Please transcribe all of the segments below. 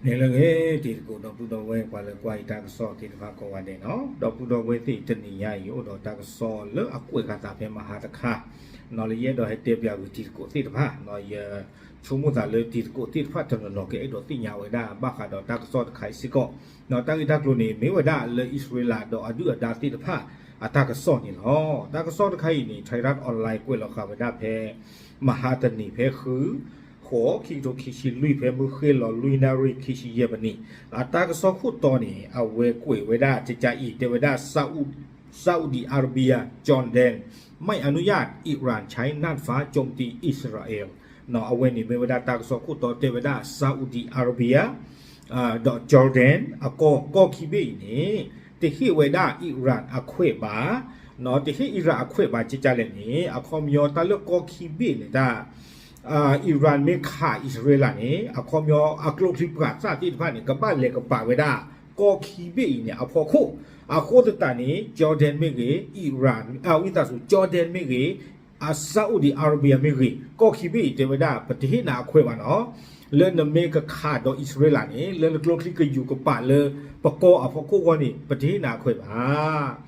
န့ၣ်လၢဂ့ၤ တံၤသကိး ဒီပုၢ်ဒီဝဲၢ် ပှၤလၢကွၢ်ယတၢ်ကစီၣ်သ့ၣ်တဖၣ်ကိးဂၤဒဲးန့ၣ်, ဒီပုၢ်ဒီဝဲၢ်သ့ၣ် တနံၤညါအံၤ အိၣ်ဒီးတၢ်ကစီၣ်လၢအကွဲးဃာ်သးဖဲမဟါတခါ, လၢယအဲၣ်ဒိးဟဲတဲပၠးဂ့ၤတံၤသကိးသ့ၣ်တဖၣ်, ယဆိကမိၣ်သးလၢတံၤသကိးသ့ၣ်တဖၣ်တနီၤနီၤကအဲၣ်ဒိးသ့ၣ်ညါဝဲဒၣ် ဘၣ်ဃးဒီးတၢ်ကစီၣ်တခါအံၤစ့ၢ်ကီး, တၢ်ဂ့ၢ်တၢ်ကျိၤန့ၣ် မ့ၢ်ဝဲဒၣ်လၢအံၣ်စရ့လးဒီးအဒုၣ်အဒါသ့ၣ်တဖၣ် အတၢ်ကစီၣ်န့ၣ်လီၤ. တၢ်ကစီၣ်တခါအံၤန့ၣ် Thairath Online ကွဲးလီၤဃာ်ဝဲဒၣ်ဖဲ မဟါတနံၤဖဲ ဃု ဃိး ခံကထိခံဆံလွံၢ် ဖဲမုၢ်ဃ့ၢ်လီၤလွံၢ်နၣ်ရံၣ်ခံဆံယဲၢ်မံးနံး, အတၢ်ကစီၣ်ခိၣ်တီန့ၣ် အဝဲကွဲးဝဲဒၣ်ကကးအံၤ တဲဝဲဒၣ် Saudi Arabia, Jordan ไม่อนุญาตอิหร่านใช้น่านฟ้าโจมตีอิสราเอล အဝဲန့ၣ်မ့ၢ်ဝဲဒၣ်တၢ်ကစီၣ်ခိၣ်တီတဲဝဲဒၣ် Saudi Arabia ဒီး Jordan အကီၢ် ကီၢ်ခံဘ့ၣ်အံၤန့ၣ် တဟ့ၣ်ဝဲဒၣ်အံၣ်ရၣ်အခွဲးဘၣ်, တဟ့ၣ်အံၣ်ရၣ်အခွဲးဘၣ်ကကးလဲၣ်န့ၣ် အခီပညီတၢ်လၢကီၢ်ခံဘ့ၣ်န့ၣ်တၢ် အံၣ်ရၣ်မ့ၢ်ခးအံၣ်စရ့လးန့ၣ် အခီပညီအကျိချံပှၤသၣ်သ့ၣ်တဖၣ်န့ၣ် ကဘၣ်လဲၤကပာ်ဝဲဒၣ် ကီၢ်ခံဘ့ၣ်အံၤန့ၣ် အဖီခိၣ်, အဃိသတးန့ၣ် Jordan မ့ၢ်ဂ့ၤ, အံၣ်ရၣ်, ဝံသးစူၤ Jordan မ့ၢ်ဂ့ၤ, အ Saudi Arabia မ့ၢ်ဂ့ၤ, ကီၢ်ခံဘ့ၣ်အံၤတဲဝဲဒၣ် ပတဟ့ၣ်နၤအခွဲးဘၣ်နီၤ, လၢနမ့ၢ်ကခးဒီးအံၣ်စရ့လးန့ၣ် လၢနကျိချံကယူၤကပာ်လၢပကီၢ်အဖီခိၣ်အဂီၢ်န့ၣ် ပတဟ့ၣ်နၤအခွဲးဘၣ်.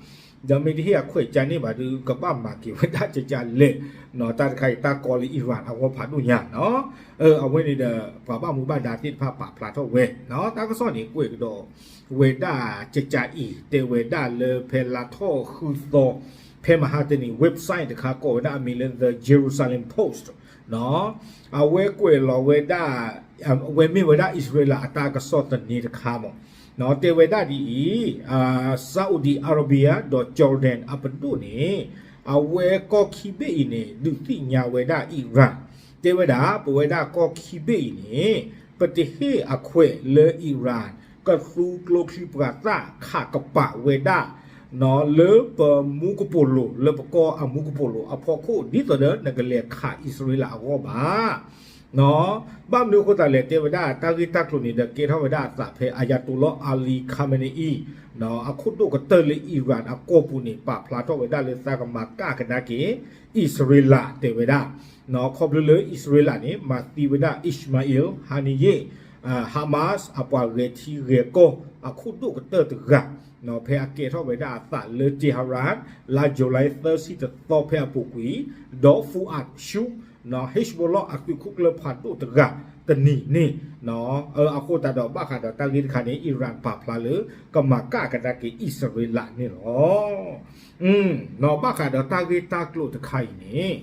ဒီးမ့ၢ်တဟ့ၣ်အခွဲးကန့ၣ်ဘၣ်ဒီး ကဘၣ်မၤက့ၤဝဲဒၣ်ကကးလဲၣ်, တၢ်တခါအံၤ တၢ်ကီလၢအံၣ်ရၣ်အဂီၢ်ဖးဒိၣ်ညါနီၤ, အဝဲန့ၣ်ဒီး ပှၤဘၣ်မူဘၣ်ဒါသ့ၣ်တဖၣ်ပာ်ဖျါထီၣ်ဝဲ, တၢ်ကစီၣ်န့ၣ် ကွဲးကဒီးဝဲဒၣ်ကကးအံၤ တဲဝဲဒၣ်လၢဖဲလါထီၣ်ဃုသီ ဖဲမဟါတနံၤ website တခါကိးဝဲဒၣ်အမံၤလၢ The Jerusalem Post အဝဲကွဲးလီၤဝဲဒၣ်, အဝဲမ့ၢ်ဝဲဒၣ်အံၣ်စရ့လးအတၢ်ကစီၣ်သန့တခါမး, တဲဝဲဒၣ်ဒ်အံၤ, Saudi Arabia ဒီး Jordan အပဒိၣ်န့ၣ် အဝဲကီၢ်ခံဘ့ၣ်အံၤန့ၣ် ဒုးသ့ၣ်ညါဝဲဒၣ်အံၣ်ရၣ်, တဲဝဲဒၣ် ပဝဲဒၣ်ကီၢ်ခံဘ့ၣ်အံၤန့ၣ် ပတဟ့ၣ်အခွဲးလၢအံၣ်ရၣ် ကသူကျိချံပှၤသၣ်ခးကပာ်ဝဲဒၣ် လၢပမူကပိာ်လိၤ လၢပကီၢ်အမူကပိာ်လိၤအဖီခိၣ် ဒ်သိးဒီးနကလဲၤခးအံၣ်စရ့လးအဂီၢ်ဘၣ်. ဘၣ်မနုၤအဃိသတးလဲၣ် တဲဝဲဒၣ်တၢ်ဂ့ၢ်တၢ်ကျိၤန့ၣ်ဒီး ကဲထီၣ်ဝဲဒၣ်အသးဖဲ Ayatollah Ali Khamenei အခိၣ်ဒိၣ်ကတၢၢ်လၢအံၣ်ရၣ်အကီၢ်ပူၤန့ၣ် ပာ်ဖျါထီၣ်ဝဲဒၣ်လၢသးကမၤကၣ်ကဒါက့ၤ အံၣ်စရ့လးတဲဝဲဒၣ်, ခီဖျိလၢအံၣ်စရ့လးန့ၣ် မၤသံဝဲဒၣ် Ismail Haniyeh, Hamas အပှၤဂဲၤထံဂဲၤကီၢ်အခိၣ်ဒိၣ်ကတၢၢ်တဂၤ, ဖဲအကဲထီၣ်ဝဲဒၣ်အသးလၢ Tehran လါ July သၢဆံတသီဖဲအပူၤကွံာ်, ဒီး Fuad Shukr, Hezbollah အသုးခိၣ်ကျၢၢ်ဖးဒိၣ်တဂၤတနံၤန့ၣ်, အဃိသတးဒီးဘၣ်ဃးဒီးတၢ်ဂ့ၢ်တခါန့ၣ် အံၣ်ရၣ်ပာ်ဖျါလၢ ကမၤကၣ်ကဒါက့ၤအံၣ်စရ့လးန့ၣ်လီၤ. ဘၣ်ဃးဒီးတၢ်ဂ့ၢ်တၢ်ကျိၤတခါအံၤန့ၣ်,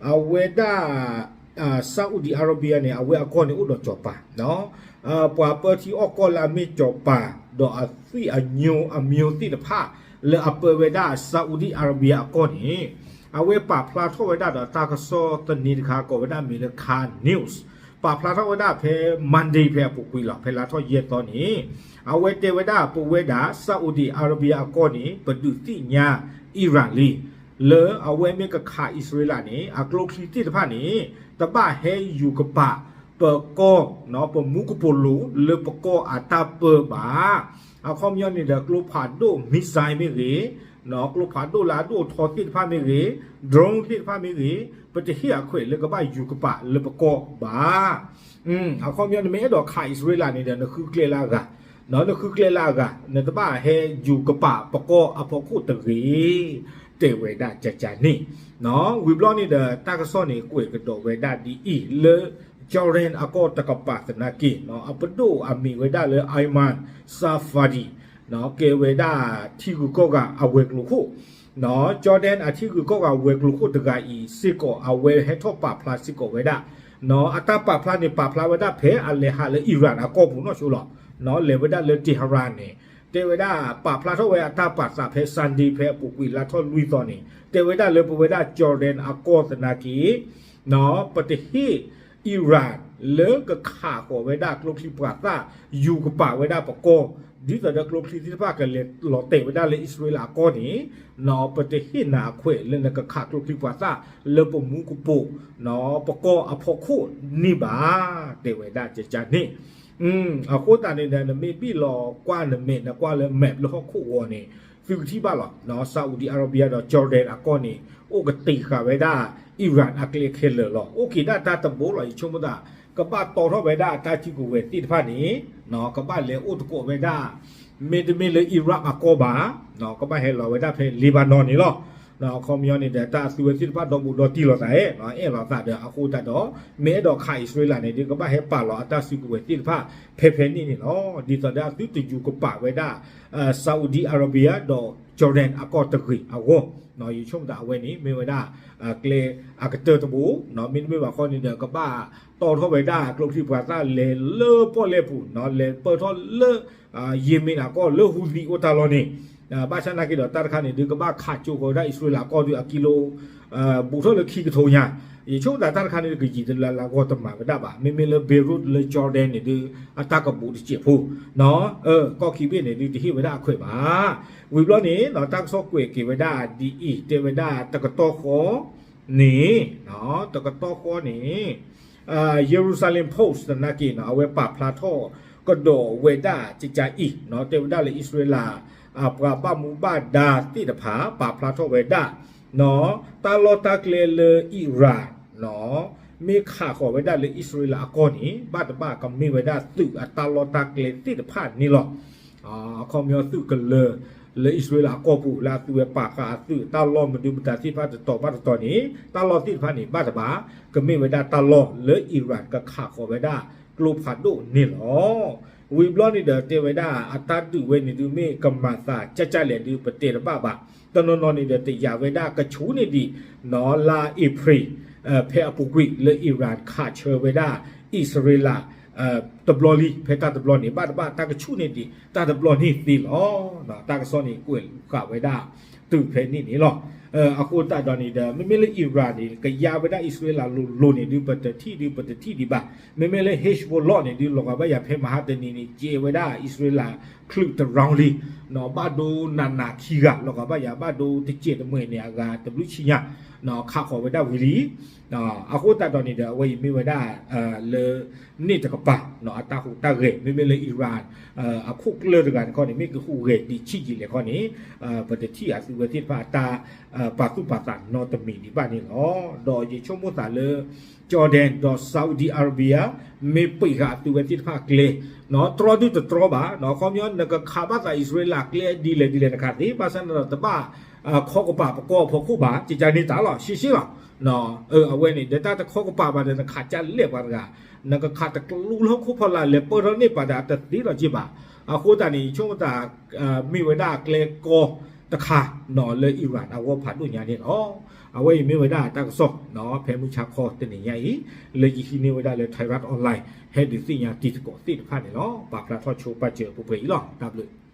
အဝဲဒၣ် Saudi Arabia န့ၣ် အဝဲအကီၢ်န့ၣ်အိၣ်ဒီးစီၤပၤ, ပှၤပၢထံအီၣ်ကီၢ်လၢအမ့ၢ်စီၤပၤ ဒီးအသွံၣ်အညိအမျိုးသ့ၣ်တဖၣ် လၢအပၢဝဲဒၣ် Saudi Arabia အကီၢ်န့ၣ်, အဝဲပာ်ဖျါထီၣ်ဝဲဒၣ်ဒီးတၢ်ကစီၣ်သန့တခါ ကိးဝဲဒၣ်မံၤလၢ Kan News, ပာ်ဖျါထီၣ်ဝဲဒၣ်ဖဲ Monday ဖဲအပူၤကွံာ်လီၤ, ဖဲလါထီၣ်ယဲၢ်သီန့ၣ်, အဝဲတဲဝဲဒၣ် ပဝဲဒၣ် Saudi Arabia အကီၢ်န့ၣ် ပဒုးသ့ၣ်ညါ အံၣ်ရၣ်လံ လၢအဝဲမ့ၢ်ကခးအံၣ်စရ့လးန့ၣ် အကျိချံသ့ၣ်တဖၣ်န့ၣ် တဘၣ်ဟဲယူၤကပာ်ပကီၢ်, ပမူကပိာ်လိၤ လၢပကီၢ်အတၢ်ပၢဘၣ်. အခီပညီန့ၣ်ဒီး ကျိဖးဒိၣ် missile မ့ၢ်ဂ့ၤ, ကျိဖးဒိၣ်လၢအဒိၣ်အထီသ့ၣ်တဖၣ်မ့ၢ်ဂ့ၤ, drone သ့ၣ်တဖၣ်မ့ၢ်ဂ့ၤ, ပတဟ့ၣ်အခွဲးလၢကဘၣ်ယူၤကပာ်လၢပကီၢ်ဘၣ်. အခီပညီ နမ့ၢ်အဲၣ်ဒိးခးအံၣ်စရ့လးန့ၣ်ဒီး နဃုကျဲလၢအဂၤ, နဃုကျဲလၢအဂၤ, နတဘၣ်ဟဲယူၤကပာ်ပကီၢ်အဖီခိၣ်တဂ့ၤ, တဲဝဲဒၣ်ကကန့ၣ်. ဝံၤဘျီန့ၣ်ဒီး တၢ်ကစီၣ်န့ၣ် ကွဲးကဒီးဝဲဒၣ်ဒ်အံၤ လၢ Jordan အကီၢ်တကပၤသနာ်က့ အပဒိၣ်အမံၤဝဲဒၣ်လၢ Ayman Safadi ကဲဝဲဒၣ်ထံဂုၤကီၢ်ဂၤအဝဲၤကျိၤခိၣ် Jordan အထံဂုၤကီၢ်ဂၤဝဲၤကျိၤခိၣ်တဂၤအံၤစ့ၢ်ကီး အဝဲဟဲထီၣ်ပာ်ဖျါစ့ၢ်ကီးဝဲဒၣ်, အတၢ်ပာ်ဖျါန့ၣ် ပာ်ဖျါဝဲဒၣ်ဖဲအလဲၤဟးလၢ အံၣ်ရၣ်အကီၢ်ပူၤနီၢ်ဆိလီၤ. လဲၤဝဲဒၣ်လၢ Tehran န့ၣ် တဲဝဲဒၣ် ပာ်ဖျါထီၣ်ဝဲအတၢ်ပာ်သးဖဲ Sunday ဖဲအပူၤကွံာ်လါထီၣ်လွံၢ်သီန့ၣ် တဲဝဲဒၣ်လၢပဝဲဒၣ် Jordan အကီၢ်သနာ်က့ ပတဟ့ၣ် အံၣ်ရၣ် လၢကခးဃီၤဝဲဒၣ်ကျိချံပှၤသၣ် ယူၤကပာ်ဝဲဒၣ်ပကီၢ် ဒ်သိးဒီးကျိချံသ့ၣ်တဖၣ်ကလဲၤလီၤတဲာ်ဝဲဒၣ်လၢအံၣ်စရ့လးအကီၢ်န့ၣ် ပတဟ့ၣ်နၤအခွဲးလၢနကခးကျိချံပှၤသၣ်လၢပမူကပိာ် ပကီၢ်အဖီခိၣ်န့ၣ်ဘၣ် တဲဝဲဒၣ်ကကန့ၣ်. အဃိသတးန့ၣ်ဒီး နမ့ၢ်ဘံၣ်လီၤကွၢ်နမဲာ် နကွၢ်လၢ map လၢဟီၣ်ခိၣ်ဂီၤန့ၣ် သုကထံၣ်ဘၣ်လီၤ. Saudi Arabia ဒီး Jordan အကီၢ်န့ၣ် အိၣ်ကတ့ၤဃာ်ဝဲဒၣ် အံၣ်ရၣ်အကျဲခဲလၢာ်လီၤ. အိၣ်က့ၤဒၣ်တၢ်တဘိလီၤ ယဆိကမိၣ်သး ကဘၣ်တီထီၣ်ဝဲဒၣ်အတၢ်စုကဝဲၤသ့ၣ်တဖၣ်န့ၣ် ကဘၣ်လဲၤအိၣ်သကိးဝဲဒၣ် မ့တမ့ၢ်လၢ Iraq အကီၢ်ဘၣ် ကဘၣ်ဟဲလီၤဝဲဒၣ်ဖဲ Lebanon န့ၣ်လီၤ. အခီပညီန့ၣ်ဒီး တၢ်အသုဝဲသ့ၣ်တဖၣ်ဒီဘူးဒီတံၢ်လိာ်သး အဲၣ်လိာ်သးဒီး အဃိသတးဒီး မ့ၢ်အဲၣ်ဒိးခးအံၣ်စရ့လးန့ၣ်ဒီး ကဘၣ်ဟဲပာ်လီၤအတၢ်စုကဝဲၤသ့ၣ်တဖၣ် ဖဲဖဲန့ၣ်န့ၣ်လီၤ. ဒ်သိးဒီးအသုတယူၤကပာ်ဝဲဒၣ် Saudi Arabia ဒီး Jordan အကီၢ်တဂ့ၤအဂီၢ် ယဆိကမိၣ်သးအဝဲန့ၣ် မ့ၢ်ဝဲဒၣ် ကျဲအကတၢၢ်တဘိ မ့တမ့ၢ်ဘၣ်ဃီန့ၣ်ဒီး ကဘၣ်တီထီၣ်ဝဲဒၣ်ကျိချံမျိာ်သၣ်လဲၤလၢပီၣ်လဲၣ်ပူၤ လဲၤပၢၢ်ထီၣ်လၢ Yemen အကီၢ်လၢ Houthi အိၣ်တၢ်လီၢ်န့ၣ် ဘၣ်ဆၣ်နာ်က့ဒီးတၢ်တခါန့ၣ်ဒုး ကဘၣ်ခးကၠိဃီၤဝဲဒၣ်အံၣ်စရ့လးကီၢ်ဒုးအကံလိ ဘူးထီၣ်လၢခံကထိညါ ယဆိကမိၣ်သးတၢ်တခါန့ၣ် ကယံာ်တလၢလၢဂီၢ်တမၤဝဲဒၣ်ဘၣ်. မ့မ့ၢ်လၢ Beirut လၢ Jordan န့ၣ်ဒုး အတၢ်ကဘူးတစဲးဖိ ကီၢ်ခံဘ့ၣ်န့ၣ်ဒုး တဟ့ၣ်ဝဲဒၣ်အခွဲးဘၣ်. ဝံၤဘျီန့ၣ် တၢ်ကစီၣ်ကွဲးက့ၤဝဲဒၣ်ဒ်အံၤ တဲဝဲဒၣ်တကတီၢ်ဃီန့ၣ် တကတီၢ်ဃီန့ၣ် Jerusalem Post သနာ်က့ အဝဲပာ်ဖျါထီၣ်ကဒီးဝဲဒၣ်ကကအံၤ တဲဝဲဒၣ်လၢအံၣ်စရ့လး ပှၤဘၣ်မူဘၣ်ဒါသ့ၣ်တဖၣ် ပာ်ဖျါထီၣ်ဝဲဒၣ် တၢ်လီၢ်တၢ်ကျဲလၢ Iran မ့ၢ်ခးဃီၤဝဲဒၣ်လၢအံၣ်စရ့လးအကီၢ်န့ၣ် ဘၣ်တဘၣ်ကမ့ၢ်ဝဲဒၣ်သုးအတၢ်လီၢ်တၢ်ကျဲသ့ၣ်တဖၣ်န့ၣ်လီၤ. အခီပညီသုးကလၢၤ လၢအံၣ်စရ့လးအကီၢ်ပူၤ လၢအသုဝဲပာ်ဃာ်အသုးတၢ်လီၢ်မနုၤမတၤသ့ၣ်တဖၣ်တတီၤဘၣ်တတီၤန့ၣ် တၢ်လီၢ်သ့ၣ်တဖၣ်န့ၣ် ဘၣ်တဘၣ် ကမ့ၢ်ဝဲဒၣ်တၢ်လီၢ်လၢ Iran ကခးဃီၤဝဲဒၣ်ကျိဖးဒိၣ်န့ၣ်လီၤ. ဝံၤဘျီန့ၣ်ဒီးတဲဝဲဒၣ် အတၢ်ဒုးဝဲန့ၣ်ဒုး မ့ၢ်ကမၤသးကၢ်ကၢ်လဲၣ်ဒုး ပတဲတဘၣ်ဘၣ်. တနီၤနီၤန့ၣ်ဒီး တယာ်ဝဲဒၣ်ကဆူၣ်န့ၢ်ဒံး လါအ့ဖြ့ၣ် ဖဲအပူၤကွံာ်လၢ Iran ခးဆၢဝဲဒၣ် အံၣ်စရ့လး တဘျီလံ ဖဲတၢ်တဘျီန့ၣ် ဘၣ်တဘၣ်တၢ်ကဆူၣ်န့ၢ်ဒံး တၢ်တဘျီန့ၣ်သ့လီၤ. တၢ်ကစီၣ်န့ၣ်ကွဲးဃာ်ဝဲဒၣ်တုၤဖဲန့ၣ်န့ၣ်လီၤ. အဃိသတးဒီးန့ၣ်ဒီး မ့မ့ၢ်လၢ Iran န့ၣ် ကယါဝဲဒၣ်အံၣ်စရ့လးလိၤလိၤန့ၣ်ဒုး ပတထံၣ်ဒုး ပတထံၣ်ဒံးဘၣ်. မ့မ့ၢ်လၢ Hezbollah န့ၣ်ဒုး လီၤဂာ်ဘၣ်ယၤဖဲမဟါတနံၤန့ၣ် ကဲဝဲဒၣ်အံၣ်စရ့လး ချုးတ round လံ ဘၣ်ဒိနးနးခံဂၤ လီၤဂာ်ဘၣ်ယၤ ဘၣ်ဒိတစဲးတမှဲၤန့ၣ် အဂၤတဘျုးဆံညါ ခးဃီၤဝဲဒၣ်ဝံၤလံ. အဃိသတးဒီးန့ၣ်ဒီး အဝဲအံၤမ့ၢ်ဝဲဒၣ် လၢ န့ၣ်တကပၤ အတၢ်ဟူးတၢ်ဂဲၤ မ့မ့ၢ်လၢ Iran အခိၣ်ကျၢၢ်တဂၤန့ၣ်ခီန့ၣ် မ့ၢ်ကဟူးဂဲၤဒံးဆံးယံာ်လဲၣ်ခီန့ၣ် ပတထံၣ်အသုဝဲသ့ၣ်တဖၣ်အတၢ်ပာ်သူၣ်ပာ်သးနီတမံၤဒံးဘၣ်န့ၣ်လီၤ. ဒီးယဆိကမိၣ်သးလၢ Jordan ဒီး Saudi Arabia မ့ၢ်ပံးဃာ်အသုဝဲသ့ၣ်တဖၣ်အကျဲ တြီဒုၣ်တတြီဘၣ် အခီပညီ နကခးဘၣ်သးအံၣ်စရ့လးကျဲဒ်လဲၣ်ဒ်လဲၣ်နခးသ့ ဘၣ်ဆၣ်န့ၣ်ဒီး တဘၣ်ခီကပၤပကီၢ်ဖီခိၣ်ဘၣ် ကကန့ၢ်တၢ်လီၤ ရှဲရှဲလီၤ. အဝဲန့ၣ် ဒီးတၢ်တခီကပၤဘၣ်ဒီး နခးကၢ်လဲၣ်ပှၤတဂၤ နကခးတကျူလၢဟီၣ်ခိၣ်ဖီလာ် လဲၤပၢၢ်ထီၣ်န့ၢ်ပှၤဒီး အတသ့လီၤက့ၤဘၣ်. အဃိသတးန့ၣ် ယဆိကမိၣ်သး မ့ၢ်ဝဲဒၣ်အကျဲကီတခါ လၢ Iran အဂီၢ်ဖးဒိၣ်ညါန့ၣ်လီၤ. အဝဲအံၤမ့ၢ်ဝဲဒၣ်တၢ်ကစီၣ် ဖဲမုၢ်ဆါခီတနံၤညါအံၤ လၢယဟံးန့ၢ်ဝဲဒၣ်လၢ Thairath Online ဟဲဒုးသ့ၣ်ညါတံၤသကိးသ့ၣ်တဖၣ်န့ၣ်လီၤ. ပာ်ဖျါထီၣ်ဆိပာ်စၢၤပှဲၤပှဲၤအံၤလီၤ. တၢ်ဘျုး